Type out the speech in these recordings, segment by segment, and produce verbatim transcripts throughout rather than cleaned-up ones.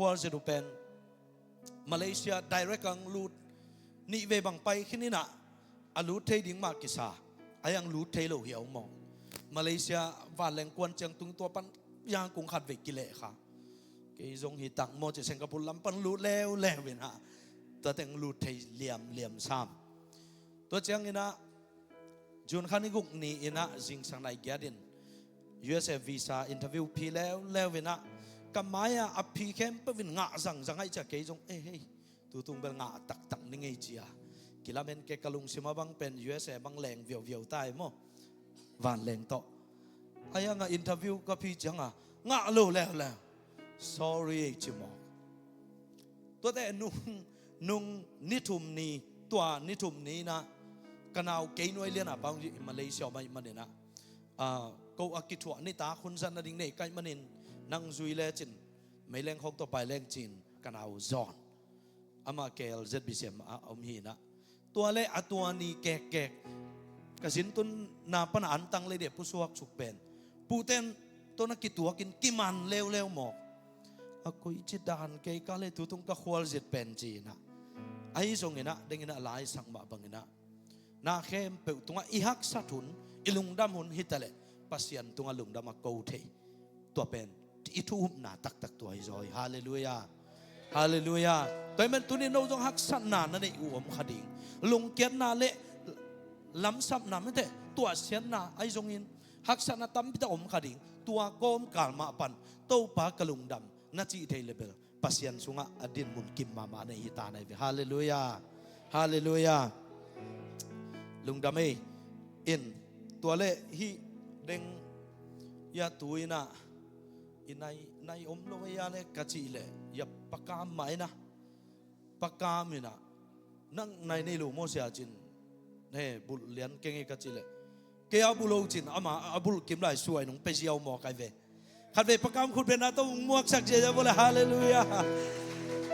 Khualzin uh pen Malaysia direct ang lut, nih vei bang pai khin inah, a lut thei ding mah kisa, a yang lut thei lo hiau maw. Malaysia vanleng kuan ciang tung tua pan Yangon khat vei kileh kha. Kei zong hi tang maw ci Singapore lam pan lut leuleu inah, tua teng lut thei liamliam sam. Tua ciang inah June kha ni guk ni inah zingsang nai giat in U S A visa interview phi leuleu inah, ka mai-ah a phi khempeuh in ngah zangzang aih cia kei zong, eh hei, tutung bel ngah taktak ni ngei cia. Kilamen kei ka lungsim a bang pen U S A bang leng viauviau tai maw. Vanleng tawh. A yang a interview ka phi ciang a ngah lo leuleu. Sorry ei ci maw. Tuate nung, nung ni thum ni, tua ni thum ni inah ka nau kei nuai lian a pang Malaysia om aih man inah, ah, ko a kithuah nitak hun zat nading nei ka hih manin nang zui lecin meileng khawng tawh pai leng ci-in ka nau zawn. Amah K L Z B C M a om hi inah. Tua le a tua ni kekkek ka zin tunna pan a antang le dia pusuak suk pen, puten tawh na kituakin kiman leuleu maw. A koici dan kei ka le tutung ka khualzin pen ci inah. Ahi zong inah deng inah laisak mah bang inah, na khempeuh tungah i haksat hun, i lungdam hun hi taleh Pasian tungah lungdam a ko thei. Tua pen i thu upna taktak tua hi zaw hi. Halleluiah. Halleluiah. Tua hi man tuni no zong haksatna na neih uh om kha ding. Lungkiatna le lamsapna mete, tuahsiatna ahi zongin haksatna tampi tak om kha ding. Tua kawmkal mah pan Topa ka lungdam na cih thei le bel Pasian sungah a dinmun kim mahmah na hi ta na hi ve. Halleluiah. Halleluiah. Lungdam ei. In tua le hih deng ia tu inah i nai, nai om lo ei a le ka cih le ia pakam mah inah, pakam inah, nang nai nei lo maw sia cin, he bulh lian keng ei ka cih le, kei a bulh lo cin, ama a bulh kim lai suai nung pe ziau maw kai ve. Khat vei pakam khut bengna tawh hong muaksak ziazia vawle. Halleluiah.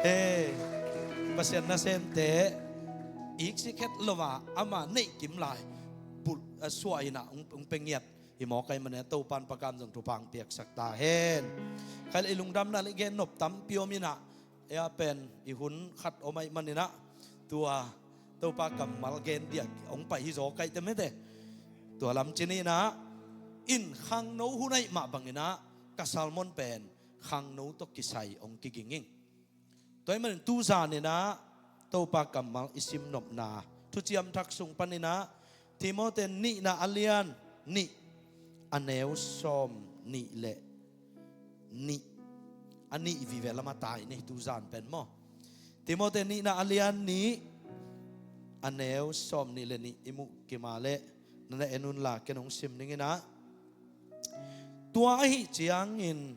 He Pasian nasemte iksikhet lo a ama neih kim lai bulh a suah inah hong, hong pe ngiat hi maw kai mane. Topan pakam zong thupha hong piaksak ta hen. Khai le i lungdamna le gen nop tampi om inah, ei a pen i hun khat om aih man inah, tua Topa kammal gen dia hong pai hi zaw kaihte mete. Tua lam cin inah in khangno hun aih mah bang inah ka sermon pen khangno tawh kisai hong kiging ing. Tua hi manin tu zan inah Topa kammal i sim nopna Thuciam Thak sung pan inah Timoti nihna a lian nih, a neu sawm nih le nih, a nih vive lam a tai ni tu zan pen maw. Timoti nihna a lian nih, a neu sawm nih le nih i muh kim a le na na en un la, ken hong sim ning inah. Tua ahi ciangin,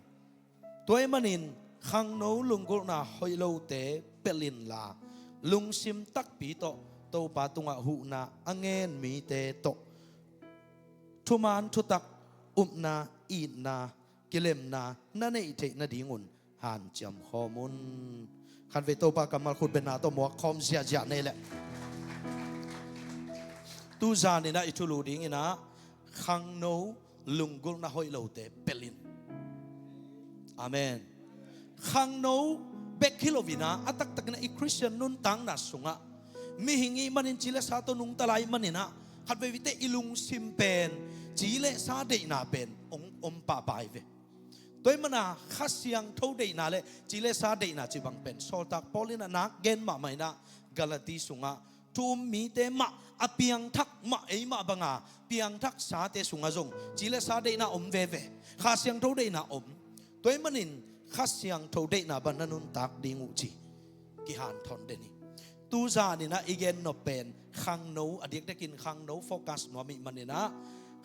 tua hi manin khangno lunggulhna hoih lote pelh inla, lungsim takpi tawh Topa tungah huhna a ngen mite tawh thuman thutak, upna, itna, kilemna na neih theih nadingun hanciam khawm un. Khatvei Topa kammal khut bengna tawh muak khawm ziahziah nei leh. Tu zan inah i thulu ding inah khangno lunggulhna hoih lote pelh in. Amen. Khangno bek hi lo inah a taktak inah i Khristian nuntakna sungah mihing i hih manin ci le sa tawh nungta lai man inah khatvei vite i lungsim pen ci le sa deihna pen hong om pahpah hi ve. Tua hi mana Kha Siangtho deihna le ci le sa deihna ci bang pen sawltak Paul in a nak gen mahmah inah Galati sungah thu um mite mah a piangthak mah ei mah banga piangthak sate sungah zong ci le sa deihna om veve, Kha Siangtho deihna om. Tua hi manin Kha Siangtho deihna bang na nuntak ding uh ci kihanthawn den hi. Tu zan inah i gen nop pen khangno, a diakdiakin khangno focus nuam i hih man inah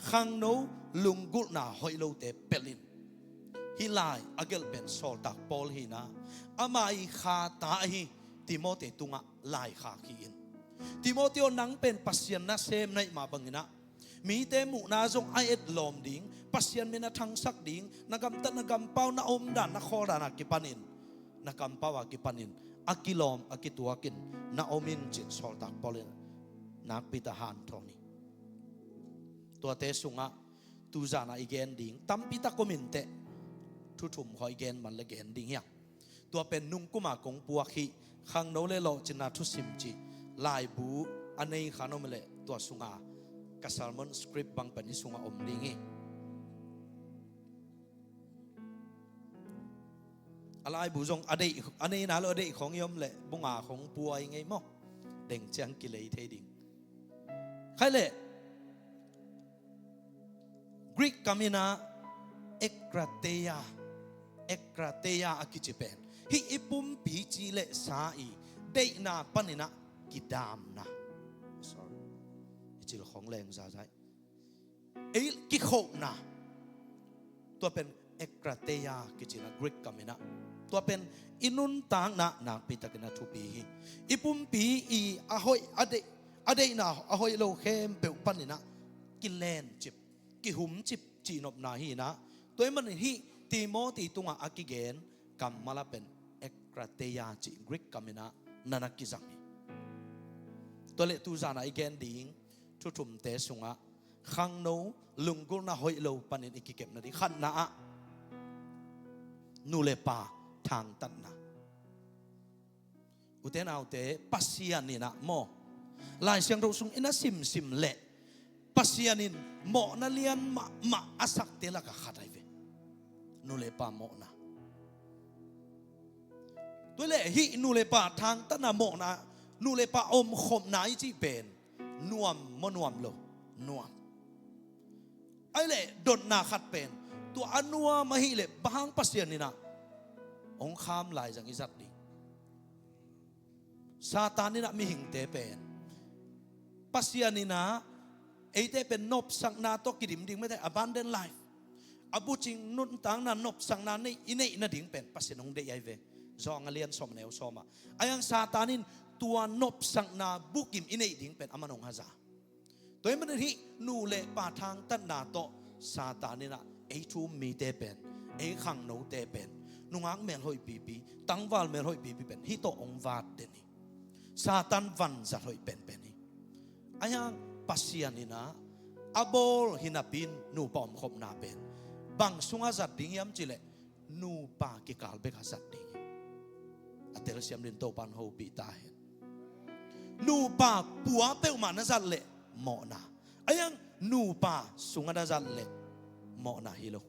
khangno lunggulhna hoih lote pelh in. Hih lai a gelh pen sawltak Paul hi inah ama i kha ta ahi Timoti tungah laikhak hi in. Timoti aw, nang pen Pasian nasem na hih mah bang inah mite muhna zong a etlawm ding, Pasian min a thangsak ding, na gamtat na gampau, na omdan na khawldan a kipanin, na kampau a kipanin a kilawm a kituakin na om in ci-in sawltak Paul in nakpi tak hanthawn hi. Tuate sungah tu zan a i gen ding tampi tak om inteh, thu thum khawng i gen man le gen ding hi hang. Tua pen nungkuma kong puak hi. Khangno le lawhcinna thusim cih laibu a nei kha nuam leh tua sunga ka sermon script bang pen hih sunga om ding hi. A laibu zong a deih, a neina lo a deih khong i om leh bunga khong pua i ngei maw? Deng ciang kilei thei ding. Khai leh Greek kam inah ekrateia, ekrateia a kici pen hih i pumpi ci le sa i deihna paninah kidamna. Sorry. I cil khong leng zazai. Ei kikhopna. Tua pen ekrateia kicina Greek kam inah. Tua pen i nuntakna nakpitakin a thupi hi. I pumpi i a hoih a deih, a deihna a hoih lo khempeuh paninah kilencip, kihumcip cihnopna hi inah. Tua ahih manin hih Timothy tungah a kigen kammal a pen ekrateia cih Greek kam inah nana kizang hi. Tua leh tuzanah i gen ding thuthumte sungah khangno lunggulhna hoih lo panin i kikepna ding khatna ah nu le pa thangtatna. Ute naute, Pasian inah maw, Lai Siangtho sung inah simsim leh Pasian in mawhna lian mahmah a sakte lakah khat ahi ve. Nu le pa mawhna. Tua leh hih nu le pa thangtatna mawhna, nu le pa omkhopna i cih pen nuam maw nuam lo? Nuam. Ai leh dotna khat pen tua a nuam ahih leh bang hang Pasian inah hong kham lai zang i zat ding? Satan inah mihingte pen Pasian inah eite pen nopsakna tawh kidim ding mete, abundant life. A bucing nuntakna nopsakna nei, i neih nading pen Pasian hong deih ahi ve. Zawng a lian sawm neu sawma. Ahi hang Satan in tua nopsakna bukim i neih ding pen aman hong haza. Tua ahih manin hih nu le pa thangtatna tawh Satan inah ei thu-um mite pen, ei khangnote pen, nungak melhoih pipi, tangval melhoih pipi pen hih tawh hong vat den hi. Satan vanzat hoih penpen hi. Ahi hang Pasian inah a bawl hi napi-in nupa omkhopna pen bang sungah zat ding hiam cih leh nupa kikal bekah zat ding hi. A telsiam dingin Topa'n hopih ta hen. Nupa pua peuhmah na zat leh mawhna. Ahi hang nupa sungah na zat leh mawhna hi lo.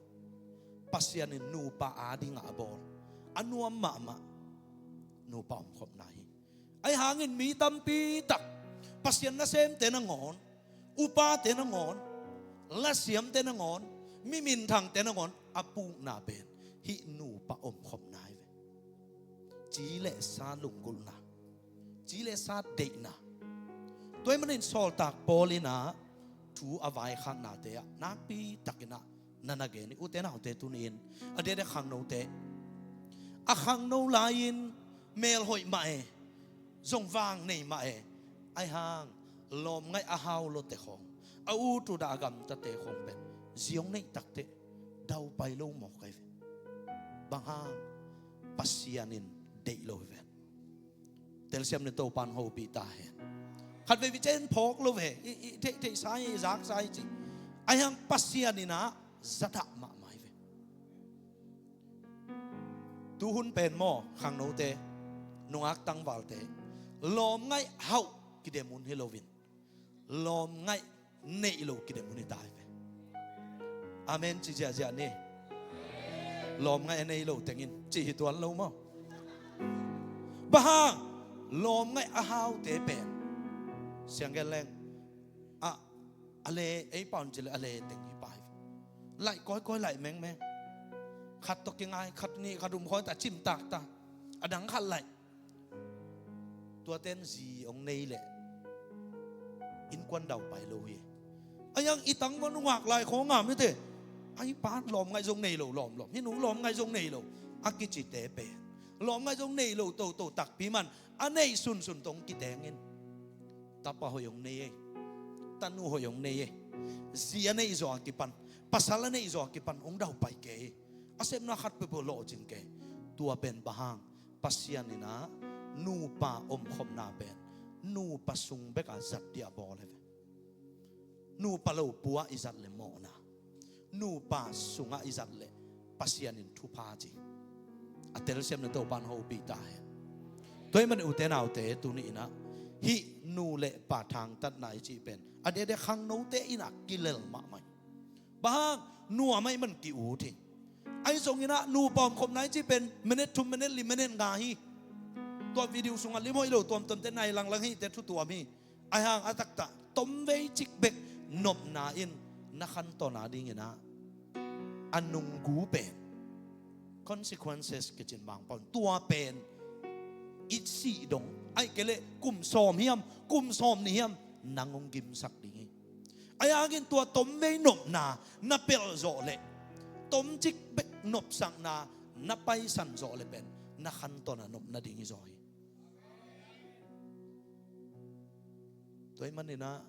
Pasian in nupa adingah a bawl a nuam mahmah nupa omkhopna hi. Ahi hangin mi tampi tak Pasian nasemte nangawn, upate nangawn, lasiamte nangawn, mi minthangte nangawn a pukna pen hih nupa omkhopna hi ve. Ci le sa lunggulhna, ci le sa deihna. Tua ahih manin sawltak Paul inah thu a vaikhaknate ah nakpi takinah nana gen hi. Ute naute, tuni-in a diakdiak khangnote, a khangno lai-in melhoih mah e, zong vang nei mah e, ahi hang lawmngaih a hau lote khawng, a ut ut a gamtate khawng pen zi hong neih takteh daupai lo mawk ahi ve. Bang hang? Pasian in deih lo hi ve. Telsiam dingin Topa'n hopih ta hen. Khatvei bicen phawk lo ve, i, i theihtheihsa hi, i zaksa hi ci. Ahi hang Pasian inah zadah mahmah hi ve. Tuhun pen maw, khangnote, nungak tangvalte, lawmngaih hauh kidem hun hi loin lawmngaih neih lo kidem hun hi ta hi ve. Amen ci ziahziah ni. Lawmngaih a nei lo tengin cih hi tuan lo maw? Bang hang? Lawmngaih a haute pen siang gen leng a, a le, ei pau in ci leh a le teng hi pah hi ve. Laih kawikawi, laih mengmeng. Khat tawh kingai, khat nih, khat um khawi ta, cimtak ta. A dang khat laih. Tuate in zi hong nei leh innkuan daupai lo hi. Ahi hang i tangval nungak lai khawng a mite, a i pa lawmngaih zong nei lo lawmlawm, hih nu lawmngaih zong nei lo a kicite pen, lawmngaih zong nei lo toto takpi man a neih sunsun tawh hong kiteng in, tapa hoih hong nei ei, tanu hoih hong nei ei, zi a neih zawh a kipan, pasal a neih zawh a kipan hong daupai kei ei. A sepna khat peuhpeuh lawhcing kei. Tua pen bang hang? Pasian inah nupa omkhopna pen nupa sung bekah zat dih a bawl hi ve. Nupa lo pua i zat leh mawhna, nupa sungah i zat leh Pasian in thupha ci. a telsiam na Topan hopih ta hen. Tua ahih manin ute naute, tuni in ah hih nu le pa thangtatna i cih pen a diakdiak khangnote in ah kilel mahmah hi. Bang hang? Nuam ahih man ki-ut hi. Ahi zongin ah nupa omkhopna i cih pen minute thum, minute li, minute nga hi. Tua video sungah lim hoih lo tuamtuamte nai langlang hi, te thu tuam hi. Ahi hang a taktak tomvei cik bek nopna in na khantawn a dingin ah a nunggu pen, consequences kici in Mangpau in, tua pen i sih dong, ahih kei leh kum sawm hiam, kum sawmnih hiam, nang hong gimsak ding hi. Ahi hangin tua tomvei nopna na pelh zawh leh, tomcik bek nopsakna na paisan zawh leh pen na khantawn a nop nading hi zaw hi. Tua ahih manin ah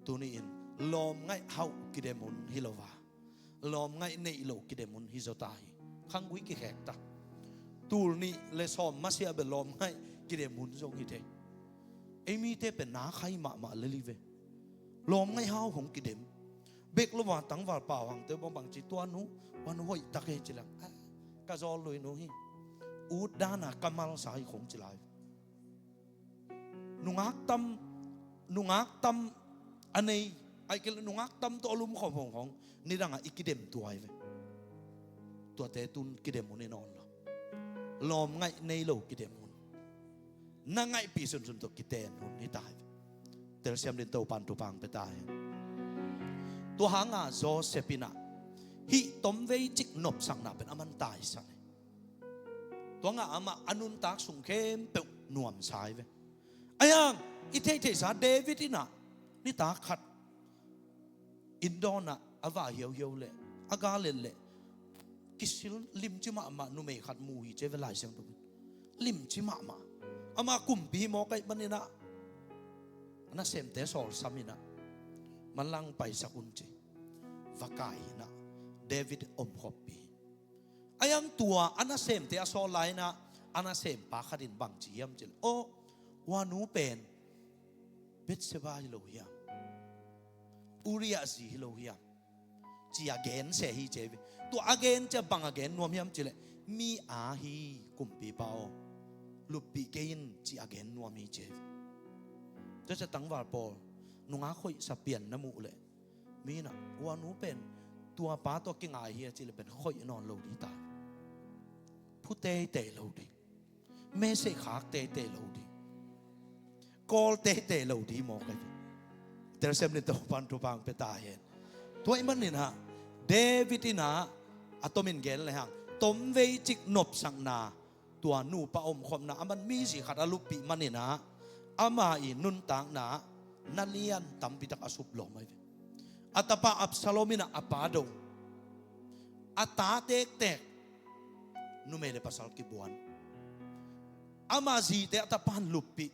tuni-in lawmngaih hauh kidem hun hi lo a, lawmngaih neih loh kidem hun hi zaw ta hi. Khanggui kikhek ta. Tul nih le sawm masiah bel lawmngaih kidem hun zong hi thei. Ei mite pen na khai mahmah lel hi ve. Lawmngaih hau hong kidem. Bek lo a tangval Pau Hangte bangbang ci, tua nu, ua nu hoih tak hi ci leng, ah, ka zawl lui nu hi. Ut dan a ka malsa hi khong ci lai. Nungak tam, nungak tam a nei, ahih kei leh nungak tam tawh a lumkhawm hong hong, nidang ah i kidem tuai ve. Tuate tun kidem hun hi nawn lo. Lawmngaih nei lo kidem hun. Na ngaihpih sunsun tawh kiten hun hi ta hi. Telsiam dingin Topan thupha hong pia ta hi. Tua hang a Joseph in ah hih tomvei cik nopsakna pen aman taisan hi. Tua hang a amah a nuntak sung khempeuh nuamsa hi ve. Ahi hang i theihtheihsa David in ah nitak khat inn dawn ah a vah hiauhiau leh a gal et leh kisil, limci mahmah numei khat mu hi ci ve Lai Siangtho in. Limci mahmah. Amah kumpi hi mawk ahih manin ah a nasemte sawlsam in ah, manlang paisak un ci, va kai in ah David omkhoppih hi. Ahi hang tua a nasemte a sawl lai in ah a nasempa khat in bang ci hiam cih leh, aw, ua nu pen Bathsheba hi lo hiam? Uriah zi hi lo hiam? Ci a gen se hi ci ve. Tua a gen ciang bang a gen nuam hiam cih leh, mi a hi, kumpipa aw, luppih kei in, ci a gen nuam hi ci ve. Tua ciang tangval pawl, nungak hoihsa pian na muh leh, mi in ah ua nu pen tua pa tawh kingai hi a cih leh pen hoih nawn lo ding ta. Phu teitei lo ding. Message khak teitei lo ding. Call teitei lo ding mawk ahi. Telsiam dingin Topan thupha hong pia ta hen. Tua ahih manin ah David in ah a tomin gen le hang, tomvei cik nopsakna, tua nupa omkhopna, aman mi zi khat a luppih manin ah ama i nuntakna ah na lian tampi tak a suplawm ahi ve. A tapa Absalom in ah a pa do. A ta tektek numei le pasal kibuan. Ama zite a tapan luppih.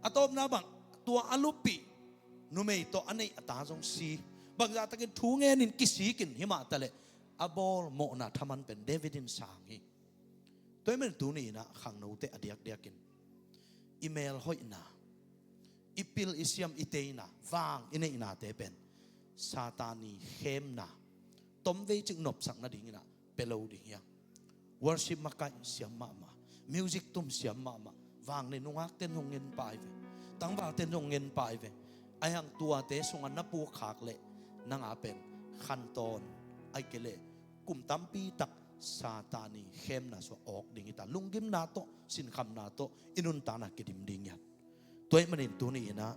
A tawpna bang, tua a luppih numei tawh a neih a ta zong si. Bangzah takin thu ngenin kisik in, himah taleh a bawl mawhna thaman pen David in sang hi. Tua ahih manin tuni in ah khangnote a diakdiakin i melhoihna, i pil i siam i teina, vang i neihnate pen Satan i khemna, tomvei cik nopsak nadingin ah pia lo ding hi hang. Worship makaih siam mahmah, music tum siam mahmah, vang nei nungakte in hong ngen pah hi ve, tangvalte in hong ngen pah hi ve. Ahi hang tuate sungah na pukkhak leh nang a pen khantawn, ahih kei leh kum tampi tak Satan i khemna sungah awk ding hi ta. Lunggimna tawh, sinkhamna tawh i nuntakna kidim ding hi a. Tua ahih manin tuni in ah,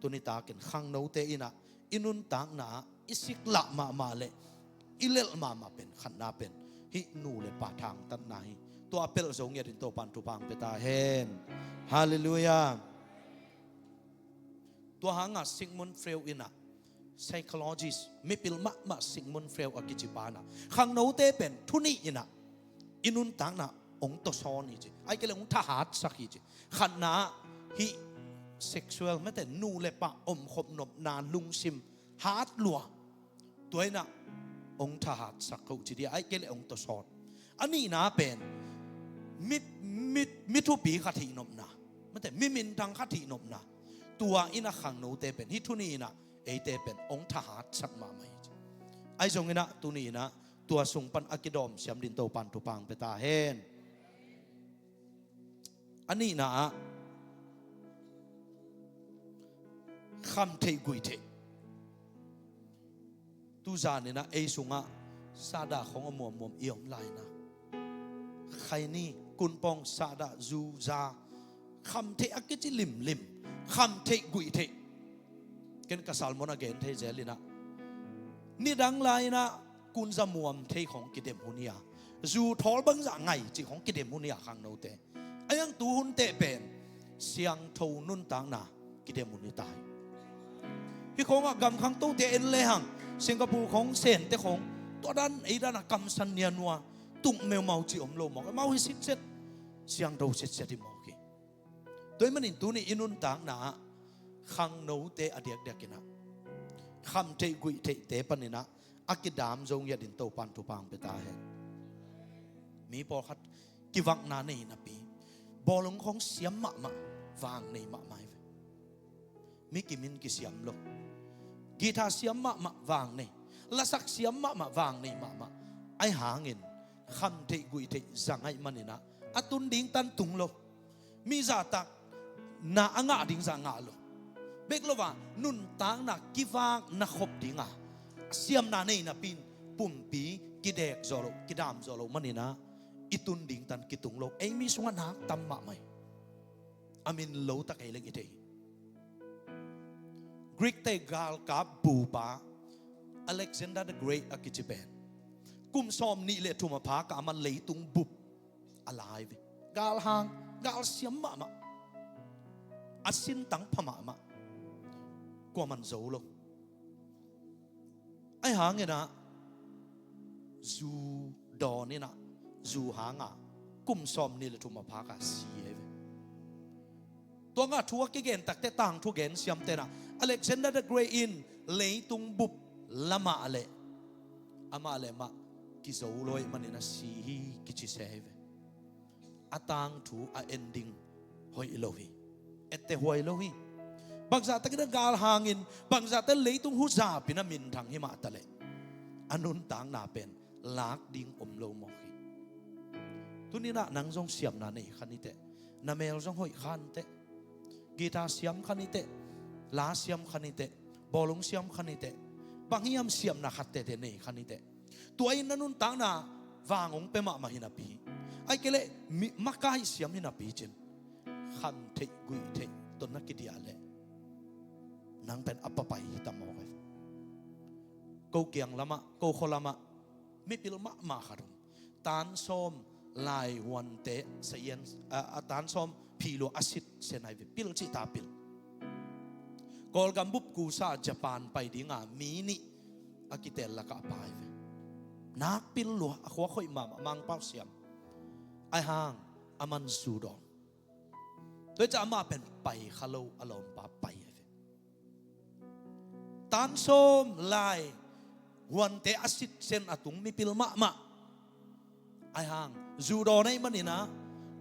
tuni takin khangnote in ah i nuntakna ah i siklah mahmah leh i lelh mahmah pen, khatna pen hih nu le pa thangtatna hi. Tua a pelh zo ngiatin Topan thupha hong pia ta hen. Halleluiah. Tua hang a Sigmund Freud in ah, psychologist, mipil mahmah Sigmund Freud a kici pa in ah, khangnote pen thu nih in ah i nuntakna hong tawsawn hi ci. Ahih kei leh hong thahatsak hi ci. Khatna ah hih sexual, mate, nu le pa omkhop nopna lungsim hat lua. Tua in ah hong thahatsak kha uh ci ding, ahih kei leh hong tawsawn. A nihna pen mi, mi, mi thupi khat hih nopna, mate, mi minthang khat hih nopna. Tua in ah khangnote pen hih thu nih in ah eite pen hong thahatsak mahmah hi ci. Ahi zongin ah tuni in ah tua sung pan a kidawm siam ding Topan thupha pia ta hen. A nihna ah kham theih guih theih. Tuzan in ah ei sungah sahdah khong a muammuam i om lai in ah, khaini, kunpawng, sahdah, zu, za, kham theih a kici limlim, kham theih guih theih. Ken ka sermon a gen thei zel in ah, nidang lai in ah kunza muam thei khong kidem hun hi a, zu thawl bangzah ngai cih khong kidem hun hi a, khangnote. Ahi hang tu hun teh pen siangtho nuntakna kidem hun hi ta hi. Hih khong ah gam khangtote en lehang, Singapore khong, Sente khong, tua dan ei dan a kamsan nianua, tung meumau cih om lo mawk. Amau hi sitset, siangtho sitset hi mawk hi. Tua ahih manin tuni i nuntakna ah khangnote a diakdiak in ah kham theih guih theihte pan in ah a kidam zo ngiat ding Topan thupha pia ta hen. Mi pawlkhat kivakna nei napi, bawlung khong siam mahmah, vang nei mahmah hi ve. Mi kim in kisiam lo. Guitar siam mahmah, vang nei. Lasak siam mahmah, vang nei mahmah. Ahi hangin kham theih guih theih za ngaih man in ah a tun ding tan tung lo. Mi zahtakna a ngah ding zah ngah lo. Bek lo a nuntakna kivakna khop ding a siamna nei napi in pumpi kidek zawh loh, kidam zawh loh man in ah i tun ding tan kitung lo. Ei mi sungah nak tam mahmah hi. A min lo tak ei leng i thei hi. Greek-te galkap bupa Alexander the Great a kici pen, kum sawmnih le thum a phak a, aman leitung bup a la hi ve. Galhang, galsiam mahmah, a sintang pha mahmah, kuaman zo lo. Ahi hangin ah zu dawn in ah, zu hang a, kum sawmnih le thum a phak a si hi ve. Tua ngah thu a kigen takteh, tangthu gen siamte in ah, Alexander the Great in leitung bup la mah leh, amah le amah kizo lo ahih manin a si hi kici se hi ve. A tangthu a en ding hoih lo hi. Etteh huai lo hi. Bangzah takin a galhang in, bangzah takin leitung huzap in a minthang hi mah taleh, a nuntakna pen lak ding om lo mawk hi. Tuni in ah nang zong siamna nei kha ni teh. Na mel zong hoih kha ni teh. Guitar siam kha ni teh. La siam kha ni teh. Bawlung siam kha ni teh. Bang hiam siamna khat tehteh nei kha ni teh. Tua in na nuntakna vang hong pia mahmah hi napi, ahih kei leh mi, makai siam hi napi cin, kham theih guih theih tawh na kidiah leh nang pen a papai hi ta mawk hi. Ko kiang lamah, ko khua lamah mipil mahmah khat om. Tan sawm lai huante sayan, a, a tan sawm phi lua a sit sen ahi ve. Pil cih ta pil. Kawlgam bup kusa Japan pai dinga mi nih a kitel lakah a pai ve. Nakpil lua, a khuak hoih mahmah, Mangpau siam. Ahi hang aman zu dawn. Tua hi ciang amah pen pai kha lo, a lawmpa pai ahi ve. Tan sawm lai huante a sit sen a tung mipil mahmah. Ahi hang zu dawn ahih manin ah,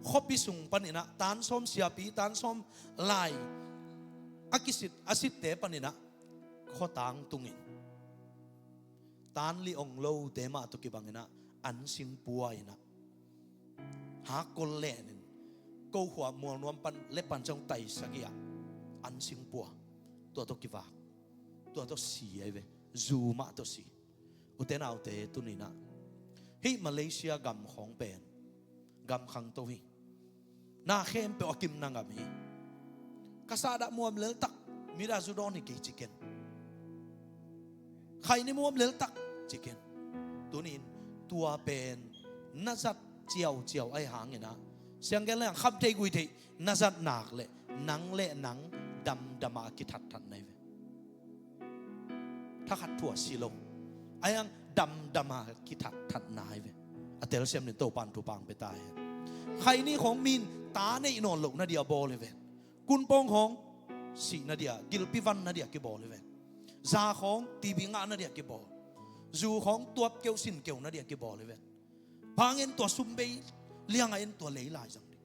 khuapi sung panin ah, tan sawm siapi, tan sawm lai a kisit, a sitte panin ah khuatang tungin, tan li ong lote mah tawh kibangin ah, an sing pua in ah, hakkol lenin, ko khua Mualnuam pan le pan ciang tai sagih ah an sing pua, tua tawh kivak, tua tawh si ahi ve. Zu mah tawh si. Ute naute, tuni in ah hih Malaysia gam khawng pen gam khangto hi. Na khempeuh a kimna ngam hi. Ka sahdah muam leltak, mi dah zu dawn hi kei ci ken. Khaini muam leltak ci ken. Tuni in tua pen na zat ciauciau ahi hangin ah, siang gen leng kham thei gui thei na zat nak leh nang le nang damdam a kithatthat na hi ve. Thakhat thu a si lo. Ahi hang damdam a kithatthat na hi ve. A telsiam ding Topan thupha pia ta hen. Khaini khawng mi in ta neih nawn lohna dia bawl hi ve. Kunpawng khawng sihna dia, gilpi vanna dia kibawl hi ve. Za khawng T B ngahna dia kibawl. Zu khawng tuap keu sin keuna dia kibawl hi ve. Bang hang en tua sum bei liang a en tua lei lai zang ding.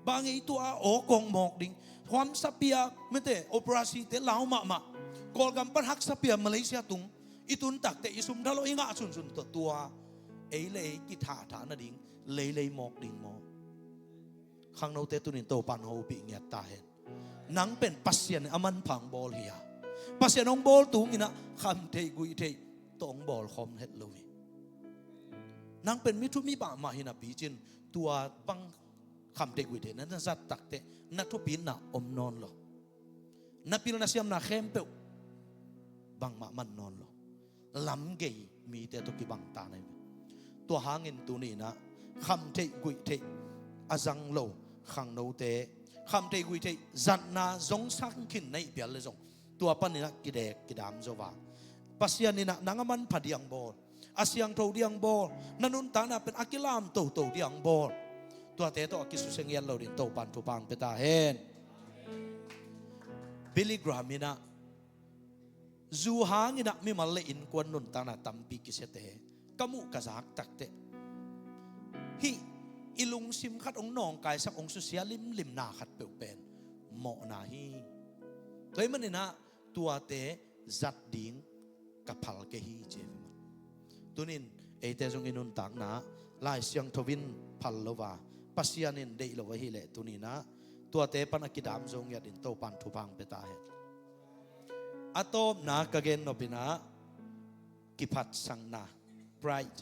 Bang hang ei tua a aw kawng mawk ding. Huam sapia mete operasi te lau mahmah. Kawlgam pan hak sapia Malaysia tung. I tun takteh i sum thalawh i ngah sunsun tawh tua ei le ei kithahtah nading leilei mawk ding maw? Khangnote tunin Topan hopih ngiat ta hen. Nang pen Pasian in a manpha hong bawl hi a, Pasian hong bawl tunginah khamtheih guihtheih tawh hong bawlkhawm het lo hi. Nang pen mi thu mi pah mah hi napi cin tua bang khamtheih guihtheih na na zat takteh na thupitna om nawn lo. Na pilna siamna khempeuh bangmah man nawn lo. Lamgei mite tawh kibang ta na hi ve. Tua hangin tuninah khamtheih guihtheih a zang lo khangnote, khamtheih guihtheih zatna zong sang khin na hih phial le zong tua paninah kidek kidam zo va. Pasian inah nang a manpha diang bawl, a siangtho diang bawl, na nuntakna pen a kilam toto diang bawl. Tuate tawh a kisuse ngiat lo din Topan thupha hong pia ta hen. Billy Graham inah zu hanginah mimal le innkuan nuntakna tampi kisiate ka muh ka zak takteh hih i lungsim khat hong nawngkaisak hong susia limlimna khat peuh pen mawhna hi. Tua hih maninah tuate zat ding ka phal kei hi ci hi ve maw. Tunin eite zong i nuntakna Lai Siangtho in phal lo a, Pasian in deih lo ahileh tuninah tuate pan a kidam zo ngiat in Topan thupha hong pia ta hen. A tawpna ka gen nopinah kiphatsakna, pride.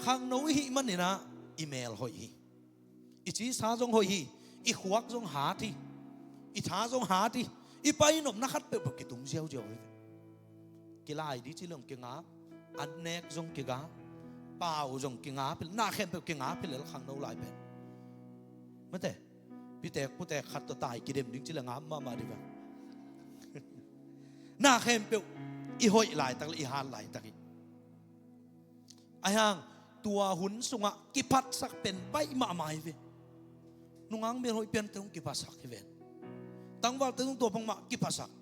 Khangno i hih maninah i mel hoih hi. I cisa zong hoih hi. I khuak zong hat hi. I tha zong hat hi. I painopna khat peuhpeuh kitung ziauziau hi. Kilai dih ci leng kingap. An nek zong kigap. Pau zong kingap hi. Na khempeuh kingap hi lel khangno lai pen. Mate. Pitek putek khat tawh tai kidem ding ci le ngap mahmah dih bang. Na khempeuh i hoih laitak le i hat laitak hi. Ahi hang tua hun sungah kiphatsak pen baih mahmah hi ve. Nungak mel hoih piante hong kiphatsak hi ven. Tangvalte zong tua bangmah kiphatsak.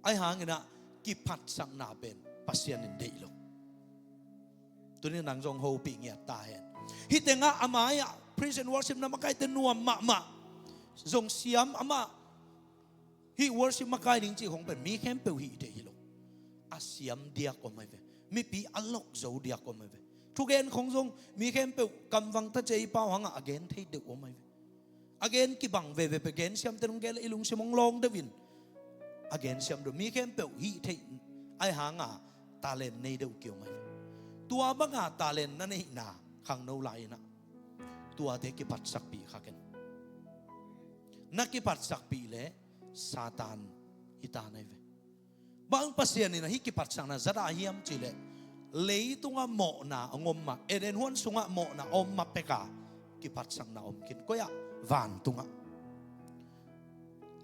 Ahi hanginah kiphatsakna pen Pasian in deih lo. Tunin nang zong hopih ngiat ta hen. Hih tengah a mai-ah praise and worship na makaite nuam mahmah. Zong siam amah hih worship makai ding cih khong pen mi khempeuh hih thei hi lo. A siam diak om ahi ve. Mipi a lok zo diak om ahi ve. Thugen khong zong mi khempeuh kamvang ta cei pau hangah a gen thei deuh om ahi ve. A gen kibang veve pe gen siamte nong gen le i lungsim hong lawng deuh in a gen siam deuh mi khempeuh hih thei ahi hanga talent nei deuh kiom ahi ve. Tua banga talent na neihna khangno lai-inah tuate kiphatsakpih kha ken. Na kiphatsakpih le Satan hi ta na hi ve. Bang Pasian in ahi kiphatsakna zat a hiam cihleh leitungah mawhna a om mah, Eden huan sungah mawhna a om mah peka kiphatsakna om khin. Koi-ah? Vantungah.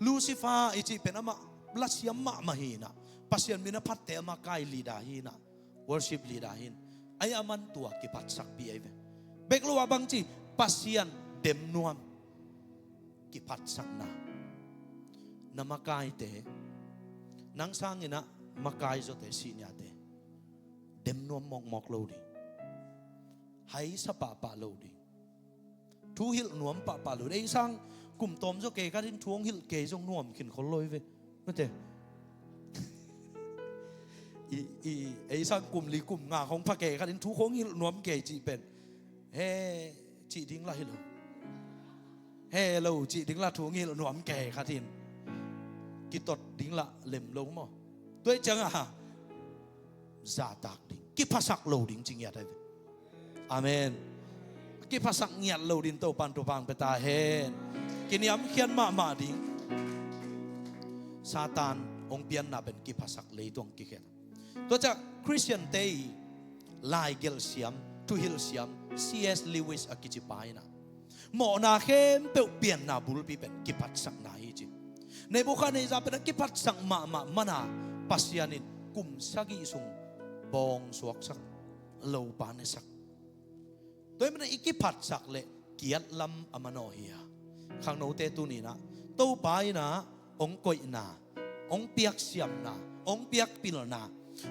Lucifer i cih pen amah lasiam mahmah hinah, Pasian min a phatte amah kai leader hinah, worship leader hin. Ahi a man tua kiphatsakpih ahi ve. Bek lo ah bangci Pasian dem nuam. Kiphatsakna. Na makaite, nang sanginah makai zawte sihniate dem nuam mawkmawk lo ding. Haisa pahpah lo ding. Thu hilh nuam pahpah lo ding. Ei sang kum tawm zaw kei khatin thu hong hilh kei zong nuam khin khol lo hi ve. Mate. I, i, ei sang kum li kum nga khong pha kei khatin thu khong hilh nuam kei cih pen he cih ding lah hi lo. He lo cih ding lah thu ngilh nuam kei khatin kitot ding lah lem lo maw? Tuai ciangah zahtak ding, kiphasak lo ding ci ngiat ahi ve. Amen. Kiphasak ngiat lo din Topan thupha hong pia ta hen. Kiniamkhiat mahmah ding. Satan hong pianna pen kiphasak leitungah kikhen. Tua ciah Khristiante i laigelh siam, thuhilh siam C S Lewis a kici pa inah mawhna khempeuh pianna bulpi pen kiphatsakna hi ci. Nebukhadnezzar pen a kiphatsak mahmah mana Pasian in kum sagih sung bawng suaksak, lopa nesak. Tua hi mana i kiphatsak le kiatlam a manawh hi a, khangnote tuninah Topa inah hong koihna, hong piaksiamna, hong piakpilna,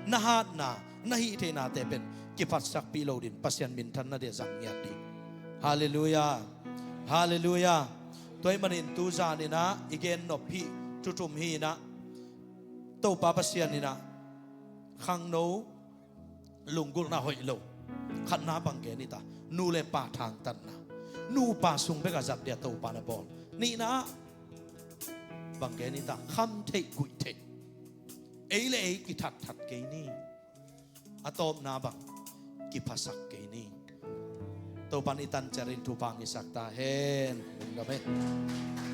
na hatna, na hih theihnate pen kiphatsakpih lo din Pasian minthanna dia zang ngiat ding. Halleluiah. Halleluiah. Tua hi manin tu zaninah i gen nop hih thu thum hinah Topa Pasian in ah khangno lunggulhna hoih lo khatna bang gen i ta? Nu le pa thangtatna. Nupa sung bek a zat dia Topa na bawl. Nihna ah bang gen i ta? Kham theih guih theih. Ei le ei kithatthat kei ni. A tawpna bang? Kiphasak kei ni. Topan i tanciat in thupha ngisak ta hen. Lungdam e.